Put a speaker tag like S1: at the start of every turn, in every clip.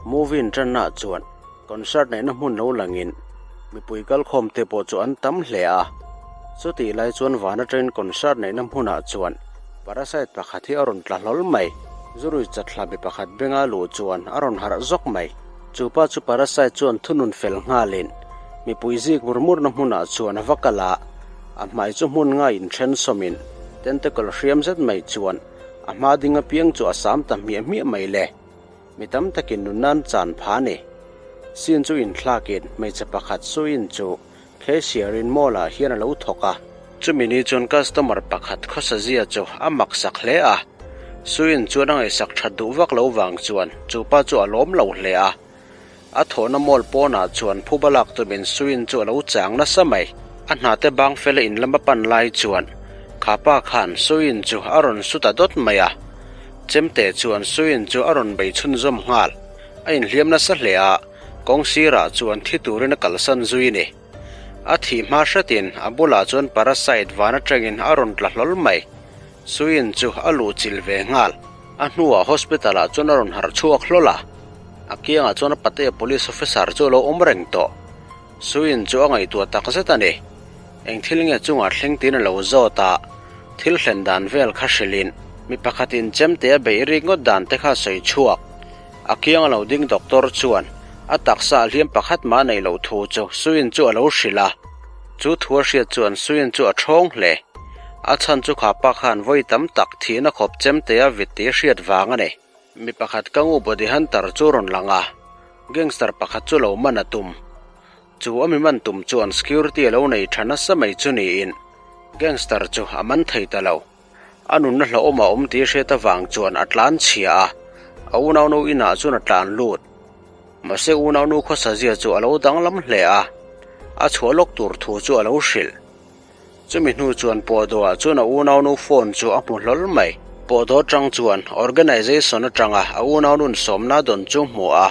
S1: Movie inṭannaah chuan concert neihna hmun lo langin mipui kalkhawmte pawh chu an tam hle a. Chutih lai chuan van aṭangin concert neihna hmunah chuan parasite pakhat hi a rawn tla hlawl mai. Zurui chatthla mi pakhat benga luh chuan a rawn harh zawk mai. Chu pa chu parasite chuan thunun fel nghalin mipui zik mur murna hmunah chuan a va kal a, a hmai chu hmun ngai inthen sawmin tentacle hriam zet mai chuan a hma ding apiang chu a sam ta hmiah hmiah mai le. Mi tam takin nun nan chan pha a ni. Sin chu inthlakin hmeichhe pakhat Suin chu cashier-in mall-ah hian a lo thawk a. Chumi ni chuan customer pakhat khawsazia chu a maksak hle a. Suin chuan a ngaihsak that duh vak lo vang chuan chu pa chu a lawm lo hle a. A thawhna mall pawnah chuan phuba lak tumin Suin chu a lo chang nasa mai. A hnate bang fela in lama pan lai chuan kha pa khan Suin chu a rawn su ta dawt mai a. Chemte chuan Suin chu a rawn bei chhunzawm nghal. A inhliam nasa hle a, kawng sirah chuan thi turin a kalsan zui ni. A thih hma hretin a bulah chuan parasite van atangin a rawn tla hlawl mai. Suin chu a luh chilh ve nghal. A hnuah hospital ah chuan a rawn harh chhuak hlawl a, a kiangah chuan a patea police officer chu a lo awm reng tawh. Suin chu a ngaihtuah tak zet a ni. Eng thil nge chungah thleng tiin a lo zawt a, thil hlen dan vel kha hrilhin mi pakhatin chemte a beih rik ngawt dan te kha a sawi chhuak. A kianga lo ding doctor chuan a taksa a hliam pakhat mah neih loh thu chu Suin chu a lo hrilh a. Chu thu a hriat chuan Suin chu a ṭhawng hle. A chhan chu kha pa khan vawi tam tak thihna khawp chemte a vit tih a hriat vang a ni. Mi pakhat ka ngu body hunter chu rawn lang a, gangster pakhat chu lo man a tum. Chu a mi man tum chuan security a lo nei tha nasa mai chu niin gangster chu a man thei ta lo. A nunna hlauhawm a awm tih hriat avang chuan a tlan chhia a, a unaunu inah chuan a tlan lut. Mahse unaunu khawsazia chu a lo danglam hle a, a chhuah lawk tur thu chu a lo hrilh. Chumi hnu chuan pawhdawhah chuan a unaunu phone chu a hmu hlawl mai. Pawhdawh atang chuan organisation atanga a unaunun sawmna dawn chu hmu a.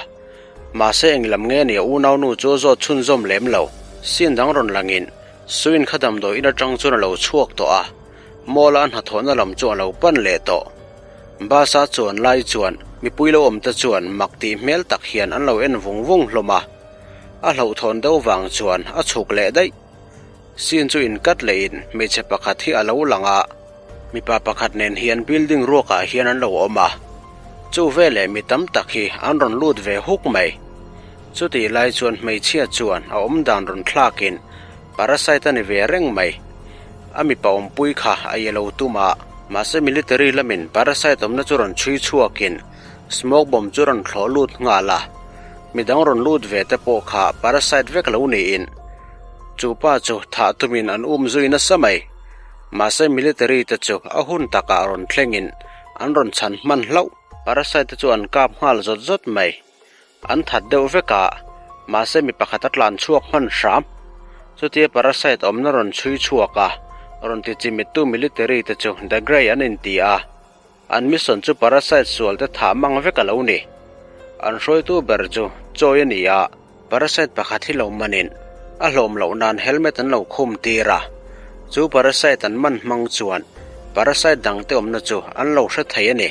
S1: Mahse englam nge ni a unaunu chu a zawt chhunzawm lem lo. Scene dang rawn langin Suin kha damdawi in atang chuan a lo chhuak tawh a, mall a a hnathawhna lam chu a lo pan leh tawh. Bus a chuan lai chuan mipui lo awm te chuan mak tih hmel tak hian an lo en vung vung hlawm a. A hlauhthawn deuh vang chuan a chhuk leh daih. Scene chu inkat lehin hmeichhe pakhat hi a lo lang a, mipa pakhat nen hian building ruakah hian an lo awm a, chu veleh mi tam tak hi an rawn lut ve huk mai. Chutih lai chuan hmeichhia chuan a awmdan rawn thlakin parasite a ni ve reng mai. A mipa awmpui kha a ye lo tum a, mahse military lamin parasite awmna chu rawn chhui chhuakin smoke bomb chu rawn thlawh lut nghal a, midang rawn lut ve te pawh kha parasite vek lo niin. Chu pa chu thah tumin an um zui nasa mai. Mahse military te chu a hun takah rawn thlengin an rawn chhan hman hlauh. Parasite te chu an kap nghal zawt zawt mai. An that deuh vek a, mahse mi pakhat a tlan chhuak hman hram. Chutia parasite awmna rawn chhui chhuak a, rawn ti chimittu military te chu The Grey an inti a. An mission chu parasite sual te thah mang vek a lo ni. An hruaitu ber chu Choi a ni a, parasite pakhat hi lo manin a hlawm loh nan helmet an lo khum tir a. Chu parasite an man hmang chuan parasite dangte awmna chu an lo hre thei a ni.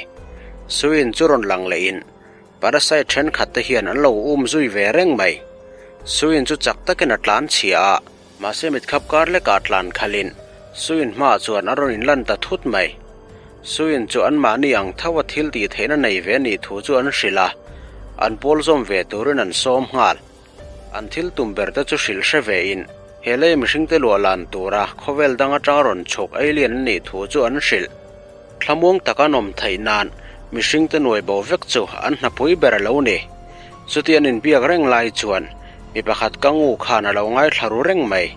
S1: Suin chu rawn lang lehin parasite thenkhat te hian an lo um zui ve reng mai. Suin chu chak takin a tlan chhia a. Mahse mitkhap kar lekah tlan khalhin Suin hmaah chuan a rawn inlan ta thut mai. Suin chu anmahni ang tho a thil tih theihna nei ve anih thu chu an hrilh a, an pawl zawm ve turin an sawm nghal. An thil tum ber te chu hrilh hre vein he lei mihringte luah lan tura khawvel dang atanga rawn chhuk alien anih thu chu an hrilh. Thlamuang taka an awm theih nan mihringte nuai bo vek chu an hnapui ber a lo ni. Chuti an inbiak reng lai chuan mi pakhat ka ngu khan a lo ngaithla ru reng mai.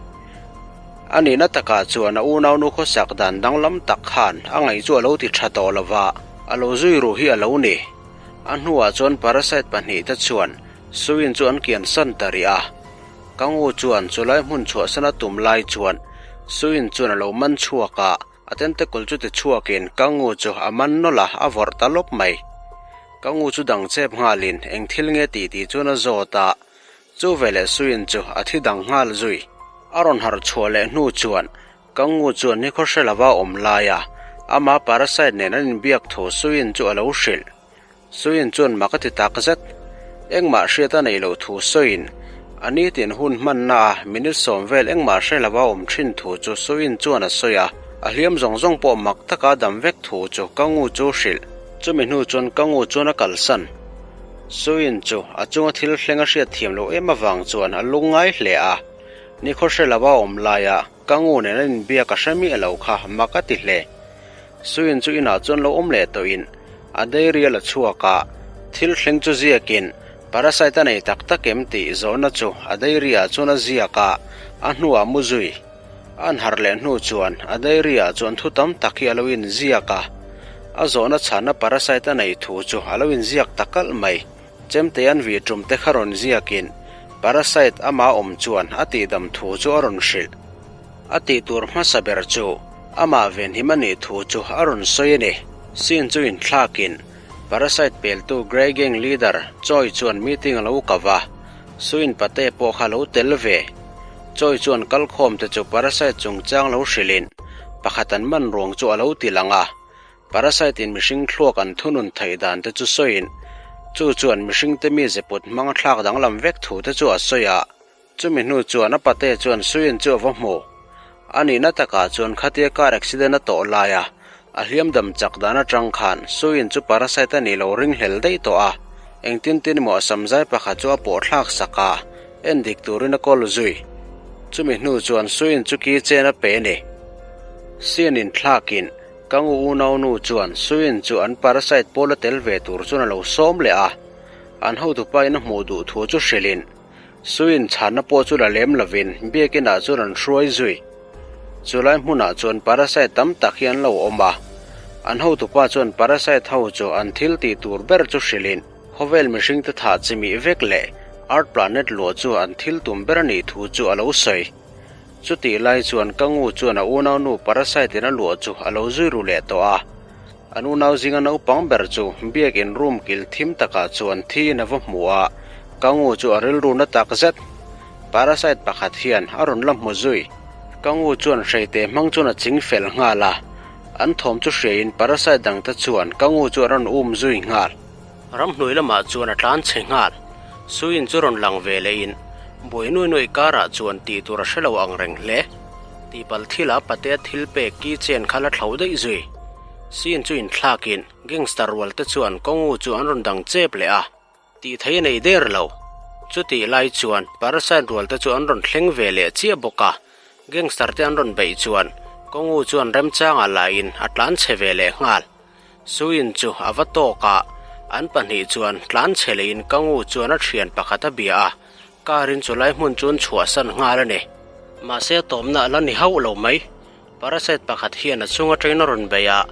S1: A nihna takah chuan a unaunu khawsak dan danglam tak khan a ngaih chu a lo ti tha tawh lo va, a lo zui ru hi a lo ni. A hnuah chuan parasite pahnihte chuan Suin chu an kian san ta rih a. Ka ngu chuan chulai hmun chhuahsan a tum lai chuan Suin chuan a lo man chhuak a. A tentacle chu ti chhuakin ka ngu chu a man nawlh a, a vawrh ta lawp mai. Ka ngu chu dang chep nghalin eng thil nge tih tih chuan a zawt a, chu veleh Suin chu a thi dang nghal zui. A rawn harh chhuah leh hnu chuan ka ngu chuan ni khaw hre lova awm lai a, ama parasite nen an inbiak thu Suin chu a lo hrilh. Suin chuan mak a ti tak zet. Engmah hriat a neih loh thu sawiin a nitin hun hmanna a minute sawm vel engmah hre lova awm thin thu chu Suin chuan a sawi a, a hliam zawng zawng pawh mak taka a dam vek thu chu Kangu chu hrilh. Chumi hnu chuan Kangu chuan a kalsan. Suin chu a chunga thil thleng a hriat thiam loh em avang chuan a lungngai hle a, nikhaw hre lova awm laia Kangu nen an inbiak a hre miah lo kha mak a ti hle. Suin chu inah chuan lo awm leh tawhin a dairy a la chhuak a, thil thleng chu ziakin parasite a nei tak tak em tih zawhna chu a dairy ah chuan a ziak a, a hnuah mu zui. A an harh leh hnu chuan a dairy ah chuan thu tam tak hi a lo inziak a, a zawhna chhanna parasite a neih thu chu a lo inziak ta kalh mai. Chemte an vih tum te kha rawn ziakin parasite ama awm chuan a tihdam thu chu a rawn hrilh. A tih tur hmasa ber chu amah venhim a nih thu chu a rawn sawi a ni. Scene chu inthlakin parasite peltu Grey Gang leader Choi chuan meeting a lo kau a, Suin pate pawh kha lo tel ve. Choi chuan kalkhawm te chu parasite chungchang lo hrilhin pakhat an man ruang chu a lo ti lang a. Parasite in mihring thluak an thunun theih dan te chu sawiin, chu chuan mihring te mize put hmang a thlak danglam vek thu te chu a sawi a. Chumi hnu chuan a pate chuan Suin chu a va hmu. A nihna takah chuan khatia car accident a tawh laia a hliam dam chak dan atang khan Suin chu parasite a nih lo ringhlel daih tawh a. Engtin tin emaw a samzai pakhat chu a pawh thlak sak a, en dik turin a kawl zui. Chumi hnu chuan Suin chu keychain a pe a ni. Sin inthlakin Ka ngu unaunu chuan Suin chu an parasite pawl a tel ve tur chuan a lo sawm leh a, an hotupa in a hmuh duh thu chu hrilhin Suin chhanna pawh chu la lem lovin biakinah chuan an hruai zui. Chulai hmunah chuan parasite tam tak hi an lo awm a, an hotupa chuan parasite ho chu an thil tih tur ber chu hrilhin khawvel mihringte thah chimih vek leh Earth planet luah chu an thil tum ber a nih thu chu a lo sawi. Chutih lai chuan ka ngu chuan a unaunu parasite in a luah chu a lo zui ru leh tawh a. An unau zinga naupang ber chu biakin room kil thim takah chuan thiin a va hmu a, ka ngu chu a rilru na tak zet. Parasite pakhat hian a rawn la hmu zui. Ka ngu chuan hreite hmang chuan a ching fel nghal a, an thawm chu hriain parasite dangte chuan ka ngu chu a rawn um zui nghal. Ramhnuai lamah chuan a tlan chhe nghal. Suin chu rawn lang ve lehin buai nuai nuai karah chuan tih tur a hre lo ang reng hle. Tihpalh thila patea thil pek ki chen kha la thlo daih zui. Sin chu inthlakin gangster rual te chuan kawngu chu an rawn dang chep leh a, tih thei a nei der lo. Chutih lai chuan parasite rual te chu an rawn thleng ve leh chiah bawk a, gangster te an rawn beih chuan kawngu chuan remchangah lahin a tlan chhe ve leh nghal. Suin chu a va tawk a, an pahnih chuan tlan chhe leiin ka ngu chuan a thian pakhat a bia a, car in chulai hmun chu an chhuahsan nghal a ni. Mahse a tawmna a la ni hauh lo mai. Parasite pakhat hian a chung atangin a rawn bei a,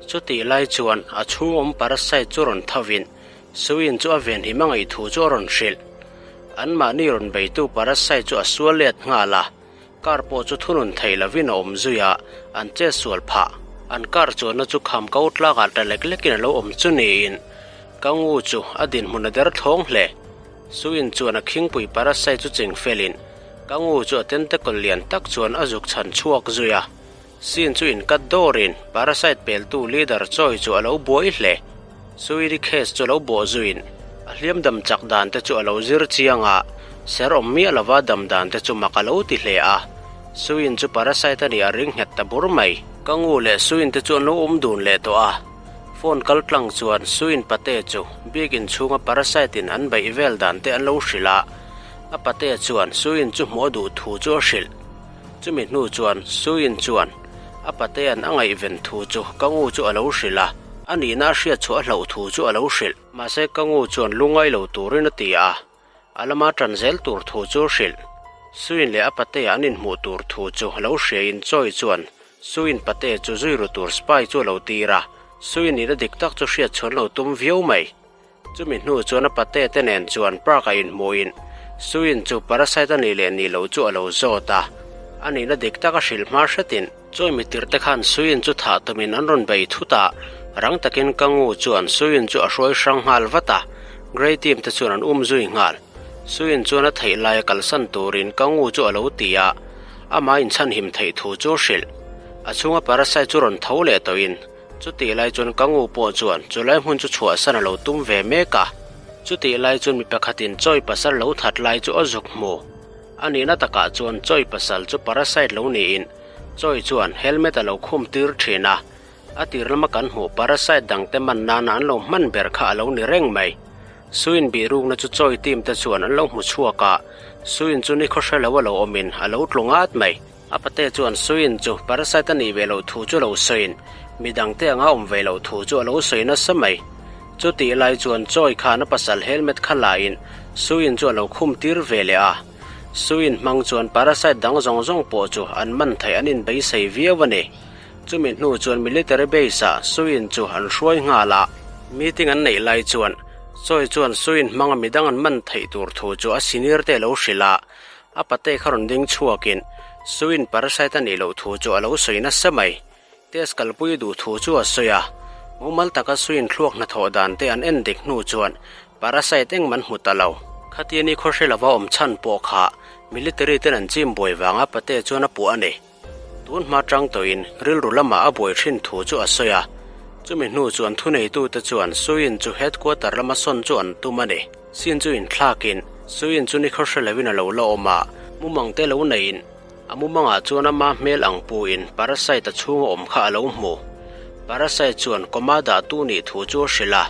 S1: chutih lai chuan a chhung awm parasite chu rawn thovin Suin chu a venhim a ngaih thu chu a rawn hrilh. Anmahni rawn beitu parasite chu a sual let nghal a. Car pawh chu thunun thei lovin a awm zui a, an che sual phah. An car chuanna chu kham ko tlakah ta lek lekin a lo awm chu niin ka ngu chu a dinhmun a der thlawng hle. Suin chuan a khingpui parasite chu ching felin ka ngu chu a tentacle lian tak chuan a zuk chhan chhuak zui a. Sin chu inkat dawrin parasite peltu leader chawi chu a lo buai hle. Suiri case chu lo bawh zuiin a hliam dam chak dan te chu a lo zir chiang a, ser awm miah lova dam dan te chu mak a lo ti hle a. Suin chu parasite a nih a ring nghet ta bur mai. Ka ngu leh Suin te chu an lo awm dun leh tawh a, phone kal tlang chuan Suin pate chu biakin chhunga parasite in an beih vel dan te an lo hrilh a, a pate chuan Suin chu hmuh a duh thu chu a hrilh. Chumi hnu chuan Suin chuan a patea'n a ngaihven thu chu ka ngu chu a lo hrilh a, a nihna a hriat chhuah a hlauh thu chu a lo hrilh. Mahse ka ngu chuan lungngai lo turin a ti a, a lama ṭan zel tur thu chu a hrilh. Suin leh a patea an inhmuh tur thu chu a lo hriain Choi chuan Suin pate chu zui ru tur spy chu a lo tir a, Suin nihna dik tak chu hriat chhuan lo tum viau mai. Chumi hnu chuan a pate te nen chuan park ah inhmuhin Suin chu parasite a nih leh nih loh chu a lo zawt a, a nihna dik tak a hrilh hma hretin. Chawi mitirh te khan Suin chu thah tumin an rawn bei thut a, rang takin ka ngu chuan Suin chu a hruai hrang nghal vat a, Grey team te chuan an um zui nghal. Suin chuan a theih laia kalsan turin ka ngu chu a lo ti a, amah inchhanhim theih thu chu a hrilh. A chhunga parasite chu rawn tho leh tawhin Chutih lai chuan ka ngu pawh chuan chulai hmun chu chhuahsan a lo tum ve mek a. Chutih lai chuan mi pakhatin Choi pasal lo that lai chu a zuk hmu. A nihna takah chuan Choi pasal chu parasite lo niin Choi chuan helmet a lo khum tir thin a. A tir lama kan hmuh parasite dangte man nana an lo hman ber kha a lo ni reng mai. Suin bihrukna chu Choi team te chuan an lo hmu chhuak a, Suin chu nikhaw hre lo a lo awmin a lo tlu ngat mai. A pate chuan Suin chu parasite a nih ve loh thu chu lo sawiin midangte anga awm ve loh thu chu a lo sawi nasa mai. Chutih lai chuan Choi khan a pasal helmet kha lain Suin chu a lo khum tir ve leh a. Suin hmang chuan parasite dang zawng zawng pawh chu an man theih an inbeisei viau a ni. Chumi hnu chuan military base ah Suin chu an hruai nghal a. Meeting an neih lai chuan Choi chuan Suin hmanga midang an man theih tur thu chu a senior te a lo hrilh a. A pate kha rawn ding chhuakin Suin parasite a nih loh thu chu a lo sawi nasa mai. Test kalpui duh thu chu a sawi a. Mumal taka Suin thluak hnathawh dan te an en dik hnu chuan parasite engmah an hmu ta lo. Khatia ni khaw hre lova awm chhan pawh kha military ten an chim buai vanga pate chuan a puh a ni. Tun hma tang tawhin rilru lamah a buai thin thu chu a sawi a, chumi hnu chuan thuneitute chuan Suin chu headquarter lama sawn chu an tum a ni. Sin chu inthlakin Suin chu nikhaw hre loin a lo la awm a, mumang te lo neiin a mumangah chuan ama hmel ang puin parasite a chhunga awm kha a lo hmu. Parasite chuan coma dahtu nih thu chu a hrilh a,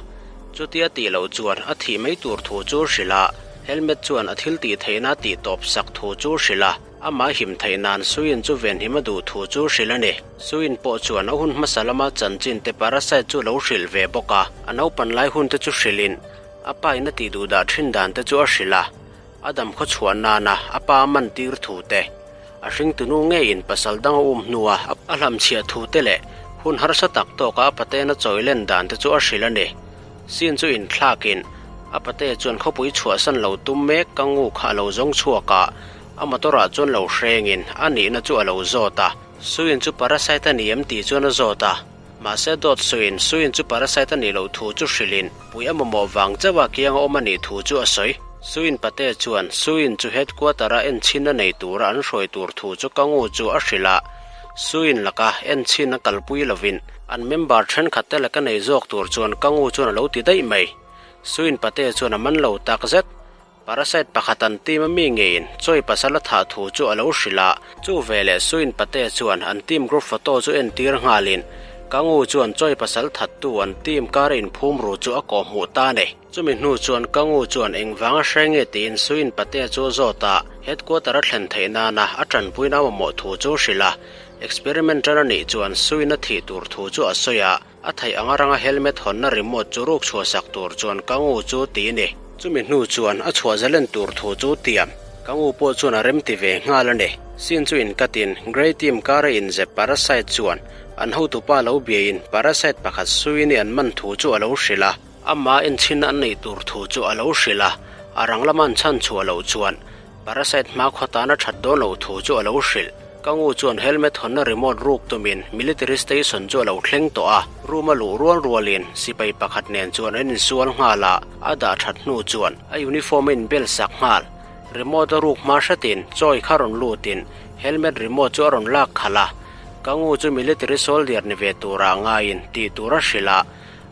S1: chutia tih loh chuan a thih mai tur thu chu a hrilh a, helmet chuan a thil tih theihna tih tawp sak thu chu a hrilh a. Amah him theih nan Suin chu venhim a duh thu chu hrilh a ni. Suin pawh chuan a hun hmasa lama chanchin te parasite chu lo hrilh ve bawk a. A naupan lai hun te chu hrilhin a pa in a tih duh dah thin dan te chu a hrilh a. A dam khaw chhuah nana a pa a man tir thu te, a hringtunu ngeiin pasal dang a um hnua a hlamchhiah thu te leh hun harsa tak tawka a paten a chawi len dan te chu a hrilh a ni. Sin chu inthlakin a pate chuan khawpui chhuahsan lo tum mek ka ngu kha a lo zawng chhuak a. A motor ah chuan lo hrengin a nihna chu a lo zawt a. Suin chu parasite a ni em tih chuan a zawt a. Mahse dawt suin, Suin chu parasite a nih loh thu chu hrilhin puih a mamawh vang chauh a kiang a awm a nih thu chu a sawi. Suin pate chuan Suin chu headquarter a enchhin a nei tura an hruai tur thu chu ka ngu chu a hrilh a. Suin laka enchhin a kalpui lovin an member thenkhat te laka nei zawk tur chuan ka ngu chuan a lo ti daih mai. Suin pate chuan a man lo tak zet. Parasite pakhat an team a mi ngeiin Choi pasal a thah thu chu a lo hrilh a, chu veleh Suin Pate chuan an team group photo chu entir nghalin Kangu chuan Choi pasal thattu an team kar inphum ru chu a kawh hmuh ta a ni. Chumi hnu chuan Kangu chuan engvanga hre nge tiin Suin Pate chu a zawt a, headquarter a thlen theih nana a tanpuina a mamawh thu chu a hrilh a, experiment tan a nih chuan Suin a thih tur thu chu a sawi a. A theih anga ranga helmet hawnna remote chu ruk chhuahsak tur chuan ka ngu chu ti ni. Chumi hnu chuan a chhuah zalen tur thu chu tiam. Ka ngu pawh chuan a rem ti ve nghal a ni. Sin chu inkatin Grey Team kara inzep Parasite chuan an hotupa lo biain Parasite pakhat suini an man thu chu a lo hrilh a. Amah enchhinna an neih tur thu chu a lo hrilh a, a rang lama an chhan chhuah loh chuan Parasite hma khaw tana that dawn loh thu chu a lo hrilh. Ka ngu chuan helmet hawnna remote ruk tumin military station chu a lo thleng tawh a, room a luh rual rualin sipai pakhat nen chuan an insual nghal a, a dah that hnu chuan a uniform a inbel sak nghal. Remote a ruk hma hretin chawi kha rawn lutin helmet remote chu a rawn lak khalh a, ka ngu chu military soldier ni ve turah ngaiin tih tur a hrilh a,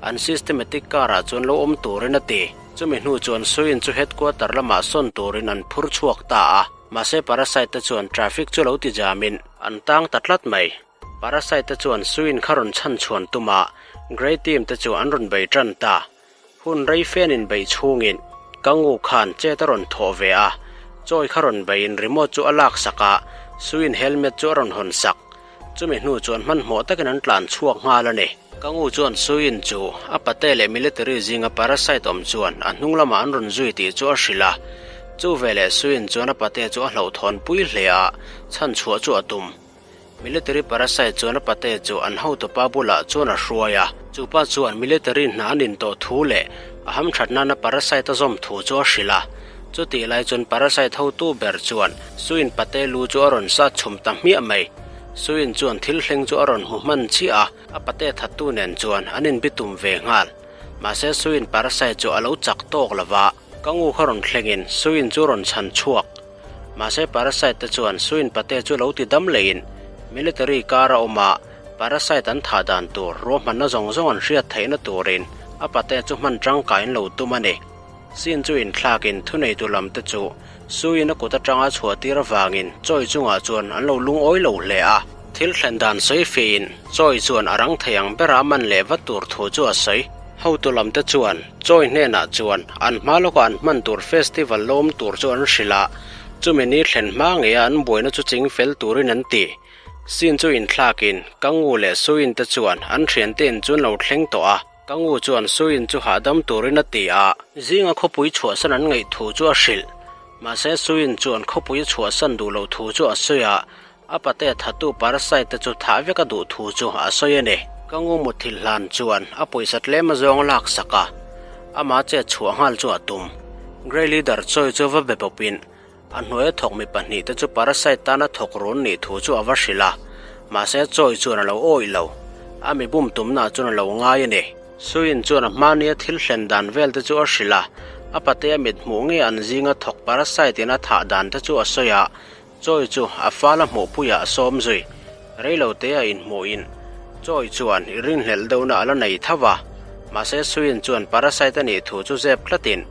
S1: an systematic car ah chuan lo awm turin a ti. Chumi hnu chuan Suin chu headquarter lamah sawn turin an phur chhuak ta a, mahse Parasite te chuan traffic chu lo ti jamin an tang ta tlat mai. Parasite te chuan Suin kha rawn chhan chhuan tum a, Grey Team te chu an rawn bei tan ta. Hun rei fan in beih chhungin Kangu khan chet a rawn thawh ve a, chawi kha rawn beiin remote chu a lak sak a, Suin helmet chu a rawn hawn sak. Chumi hnu chuan hmanhmawh takin an tlan chhuak nghal a ni. Ka ngu chuan Suin chu a pate leh military zinga parasite awm chuan a hnung lamah an rawn zui tih chu a hrilh a. Chu veleh Suin chuan a pate chu a hlauhthawn pui hle a, chhan chhuah chu a tum. Military parasite chuan a pate chu an hotupa bulah chuan a hruai a. Chu pa chuan military hna an intawh thu leh a hamthat nana parasite a zawm thu chu a hrilh a. Chutih lai chuan parasite hotu ber chuan Suin pate lu chu a rawn sat chhum ta hmiah mai. Suin chuan thil thleng chu a rawn hmu hman chiah a, a pate thattu nen chuan an inbitum ve nghal. Mahse Suin parasite chu a lo chak tawk lo va, ka ngu kha rawn thlengin Suin chu rawn chhan chhuak. Mahse parasite te chuan Suin pate chu lo ti dam leiin military car a awm a, parasite an thah dan tur ruahmanna zawng zawng an hriat theihna turin a pate chu hman tangkaiin lo tum a ni. Scene chu inthlakin thuneitu lam te chu Suiin a kut atanga chhuah tir avangin Choi chungah chuan an lo lungawi lo hle a. Thil thlen dan sawi fiahin Choi chuan a rang thei ang bera man leh vat tur thu chu a sawi. Hotu lam te chuan Choi hnenah chuan an hma lawkah an hman tur festival lawm tur chu an hrilh a, chumi ni thlen hma ngeia an buaina chu ching fel turin an ti. Scene chu inthlakin Kangu leh Suiin te chuan an thiante in chu an lo thleng tawh a. Ka ngu chuan Suin chu hahdam turin a ti a. Zinga khawpui chhuahsan an ngaih thu chu a hrilh. Mahse Suin chuan khawpui a chhuahsan duh loh thu chu a sawi a, a pate thatu parasite te chu thah vek a duh thu chu a sawi a ni. Ka ngu muthilh hlan chuan a pawisa tlem a zawng lak sak a, amah chet chhuah nghal chu a tum. Grey Leader chawi chu va be bawpin a hnuaia thawk mi pahnih te chu parasite tana thawk run nih thu chu a va hrilh a, mahse chawi chuan a lo awih lo. A mi bum tumna chuan a lo ngai a ni. Suin chuan a hmania thil hlen dan vel te chu a hrilh a, a patea mit hmuh nge an zinga thawk parasite in a thah dan te chu a sawi a, chawi chu a fala hmuhpuiah a sawm zui. Reilo te a inhmuhin chawi chuan i rinhlelh deuhna a la nei tho va, mahse Suin chuan parasite a nih thu chu zep tlatin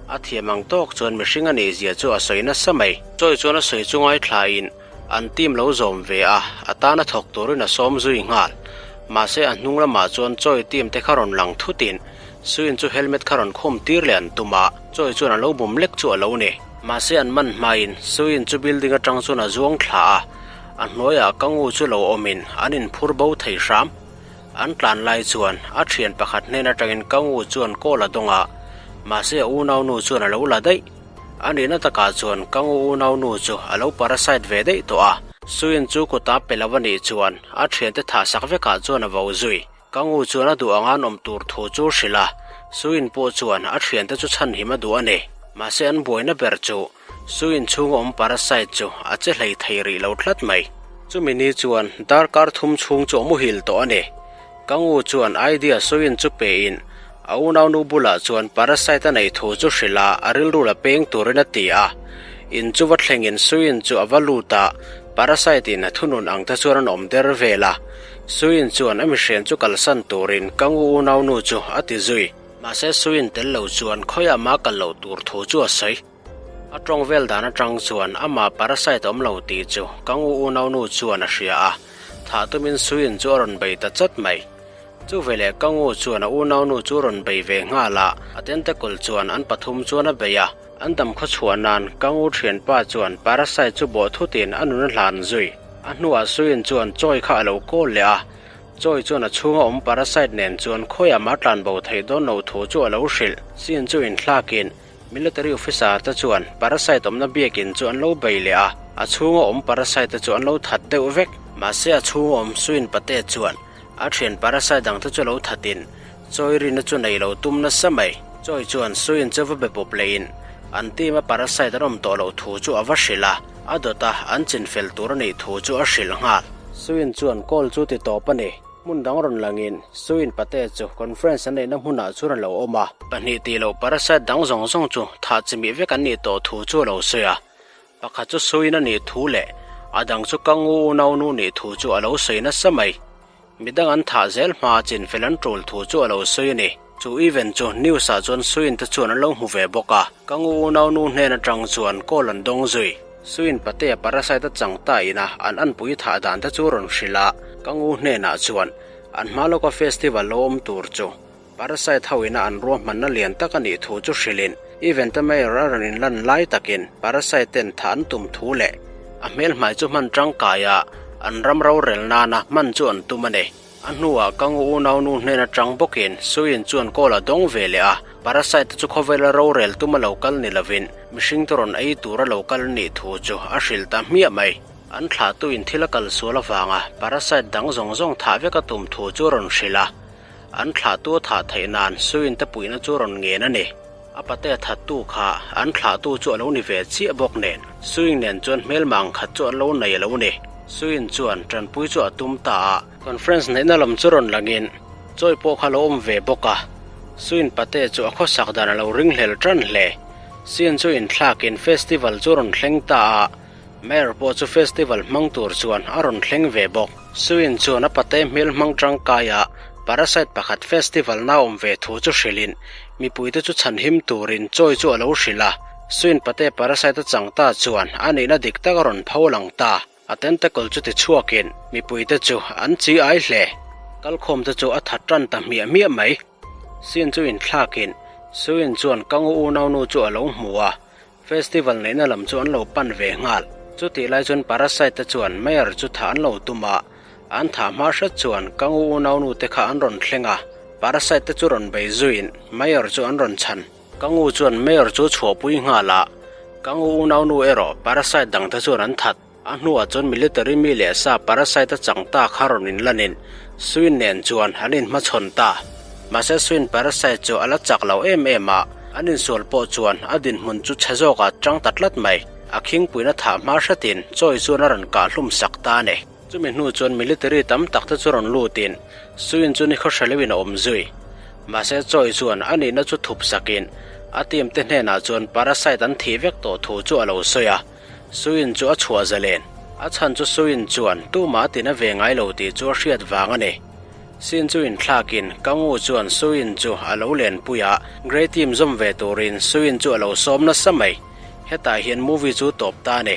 S1: a thiam ang tawk chuan mihring a nih zia chu a sawi nasa mai. Chawi chuan a sawi chu ngaithlain an team lo zawm ve a, a tana thawk turin a sawm zui nghal. Mahse a hnung lamah chuan chawi team te kha rawn lang thutin Suin chu helmet kha rawn khum tir leh an tum a, chawi chuan a lo bum lek chu a lo ni. Mahse an man hmain Suin chu building atang chuan a zuang thla a, A hnuaiah ka ngu chu lo awmin an inphur bo thei hram. An tlan lai chuan a thian pakhat hnen atangin ka ngu chuan call a dawng a, mahse a unaunu chuan a lo la daih. A nihna takah chuan ka ngu unaunu chu a lo parasite ve daih tawh a. Suin chu kuta pe lo a nih chuan a thiante thahsak vekah chuan a vo zui. Ka ngu chuan a duh anga an awm tur thu chu hrilh a, Suin pawh chuan a thiante chu chhanhim a duh a ni. Mahse an buaina ber chu Suin chhunga awm parasite chu a che hlei thei rih lo tlat mai. Chumi ni chuan darkar thum chhung chu a muhil tawh a ni. Ka ngu chuan idea Suin chu pein a unaunu bulah chuan parasite a neih thu chu hrilh a, a rilru la peng turin a ti a. In chu va thlengin Suin chu a va lut a, parasite in a thunun ang te chuan an awm der vel a. Suin chuan a mihrian chu kalsan turin ka ngu unaunu chu a ti zui. Mahse Suin tel lo chuan khawiah mah kal loh tur thu chu a sawi. A tawng vel dan atang chuan amah parasite awm lo tih chu ka ngu unaunu chuan a hria a, thah tumin Suin chu a rawn bei ta chat mai. Chu veleh ka ngu chuan a unaunu chu rawn bei ve nghal a, a tentacle chuan an pathum chuan a bei a. An dam khaw chhuah nan ka ngu thianpa chuan parasite chu bawh thutin a nun a hlan zui. A hnuah Suin chuan chawi kha a lo kawl leh a, chawi chuan a chhunga awm parasite nen chuan khawiah mah tlan bo theih dawn lo thu chu a lo hrilh. Sin chu inthlakin military officer te chuan parasite awmna biakin chu an lo bei leh a, a chhunga awm parasite te chu an lo that deuh vek. Mahse a chhunga awm Suin pate chuan a thian parasite dang te chu lo thatin Chawi rinna chu nei lo tum nasa mai. Chawi chuan Suin chu va be pawp leiin an team a parasite an awm tawh loh thu chu a va hrilh a, a dawt a an chin fel tur a nih thu chu a hrilh nghal. Suin chuan call chu ti tawp a ni. Hmun dang rawn langin Suin pate chu conference an neihna hmunah chuan a lo awm a. Pahnih tih loh parasite dang zawng zawng chu thah chimih vek an nih tawh thu chu a lo sawi a. Pakhat chu Suin a nih thu leh a dang chu ka ngu unaunu nih thu chu a lo sawi nasa mai. Midang an thah zel hma chin fel an tul thu chu a lo sawi a ni. Chu event chu news ah chuan Suin te chuan an lo hmu ve bawk a, ka ngu unau nu hnen atang chuan call an dawng zui. Suin patea parasite a chang ta ina an anpui thah dan te chu rawn hrilh a, ka ngu hnenah chuan an hma lawka festival lo awm tur chu parasite ho ina an ruahmanna lian tak a nih thu chu hrilhin event a mayor a rawn inlan lai takin parasite ten thah an tum thu leh a hmelhmai chu hman tangkai a an ram rorel nana hman chu an tum a ni. A hnuah ka ngu unaunu hnen atang bawkin Suin chuan call a dawng ve leh a, parasite te chu khawvela rorel tum a lo kal ni lovin mihring te rawn ei tur a lo kal nih thu chu a hrilh ta hmiah mai. An thlahtuin thil a kal sual avanga parasite dang zawng zawng thah vek a tum thu chu a rawn hrilh a. An thlahtu a thah theih nan Suin te puihna chu rawn ngen a ni. A pate a thattu kha an thlahtu chu a lo ni ve chiah bawk nen Suin nen chuan hmelma ang khat chu an lo nei a lo ni. Suin chuan tanpui chu a tum ta a. Conference neihna lam chu rawn langin chawi pawh kha a lo awm ve bawk a. Suin pate chu a khawsak dan a lo ringhlel tan hle. Suin chu inthlakin festival chu rawn thleng ta a. Mayor pawh chu festival hmang tur chuan a rawn thleng ve bawk. Suin chuan a pate hmel hmang tangkaia parasite pakhat festival na awm ve thu chu hrilhin. Mipuite chu chhanhim turin Choi chu a lo hrilh a, Suin pate parasite a chang ta chuan a nihna dik tak a rawn pho lang ta. A tentacle chu ti chhuakin mipuite chu an chi ai hle. Kalkhawmte chu a that tan ta hmiah hmiah mai. Sin chu inthlakin Suin chuan Kangu unaunu chu a lo hmu a, Festival neihna lam chu an lo pan ve nghal. Chutih lai chuan Parasite te chuan Mayor chu thah an lo tum a, an thah hma hret chuan Kangu unaunu te kha an rawn thleng a, Parasite te chu rawn bei zuiin Mayor chu an rawn chhan. Kangu chuan Mayor chu chhuahpui nghal a, Kangu unaunu erawh Parasite dang te chuan an that. A hnuah chuan military mi leh sa parasite a chang ta kha rawn inlanin Swin nen chuan an inhmachhawn ta. Mahse Swin parasite chu a la chak lo em em a, an insual pawh chuan a dinhmun chu chhe zawkah chang ta tlat mai. A khingpuina thah hma hretin Choi chuan a rawn kah hlum sak ta a ni. Chumi hnu chuan military tam tak te chu rawn lutin Swin chu nikhaw hre loin a awm zui. Mahse Choi chuan a nihna chu thup sakin a team te hnenah chuan parasite an thih vek tawh thu chu a lo sawi a. Suin chu a chhuah zalen. A chhan chu Suin chuan tumah a tina ve ngai lo tih chu a hriat vang a ni. Sin chu inthlakin Kangu chuan Suin chu a lo lenpui a, Grey Team zawm ve turin Suin chu a lo sawm nasa mai. Hetah hian movie chu tawp ta a ni.